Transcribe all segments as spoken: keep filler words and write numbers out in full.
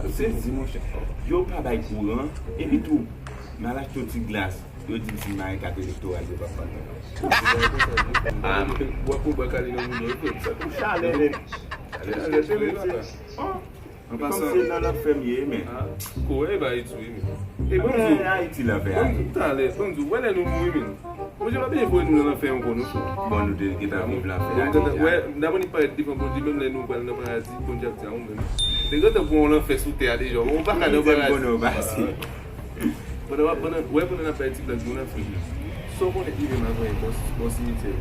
Sezi, monchè. Yo pa bay kouran, epi tou, m al achte yon ti glas. Yo di m si m mare kat elektoral, yo p ap ban m nan. Ah, m te bwè pou bwè kale nan moun yo, frè m. Sa tou chalè, men. Chalè, chalè, chalè, papa. An pasan, se nan lanfè m ye, men. Ah, kouran e bay tou, wi, men. E ban m di w, Ayiti lanfè, ban m di w talè, ban m di w, wè lè nou mouri, men. Bondye pa bezwen voye nou nan lanfè ankò, non, frè. Bon, nou te gentan viv lanfè a deja. Wè, n ap annik parèt devan Bondye, menm lè nou pral nan paradi, Bondye ap di a ou menm. Te gentan gen yon lanfè sou tè a deja, ou pa ka nan paradi. Pandan w ap, pandan, wè, pandan n ap bay ti blag nou la, frè m. Sa w konnen rive m avè bò, bò simityè yo.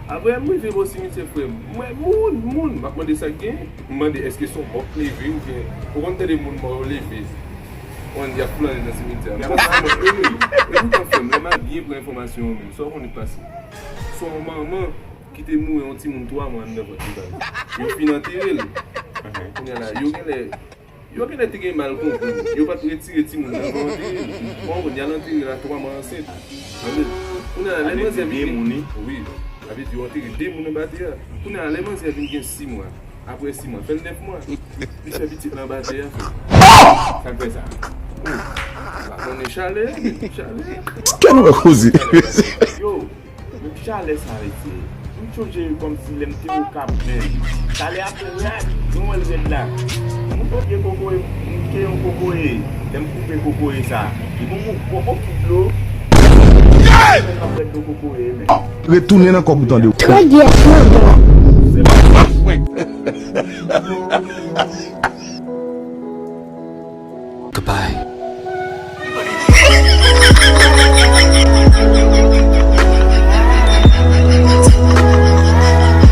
Apre m rive bò simityè, frè m, m wè moun, moun, m ap mande sa k gen, m mande èske se yon mò k leve oubyen, ou konn tande moun mò yo leve. Konn y ap flannen nan simityè a. M panse se mò k leve wi. E poutan, frè m, lè m al byen pran enfòmasyon yo menm, sa w konnen k pase? Se yon manman ki te mouri yon timoun twa mwa anndan vant li ba yo. Yo fin antere l. Kounye a la, yo genlè, yo genlè te gen mal konprann. Yo pa t retire timoun nan avan antere l. Bon, y al antere l a twa mwa ansent. Tande? Kounye a la, lè manzè vin gen, wi, sa vle di yo antere de moun anba tè a. Kounye a la, lè manzè vin gen sis mwa, apre sis mwa, fè l nèf mwa. Li fè pitit la anba tè a, frè. Sa k fè sa? Oh, pa konnen chalè, chalè. Kè nou wè koze. Yo, menm chalè sa rete. M chonje kòmsi lè m te Okap, men. Chalè a tou rèd, nou wè l rèd la. M koupe kokoye, m te yon kokoye. Lè m koupe kokoye sa, li bon, bon, bon, bon, ki dlo. Mwen ap rèd dlo kokoye, men. Retounen nan kòb ou tande. Trè byen, trè byen.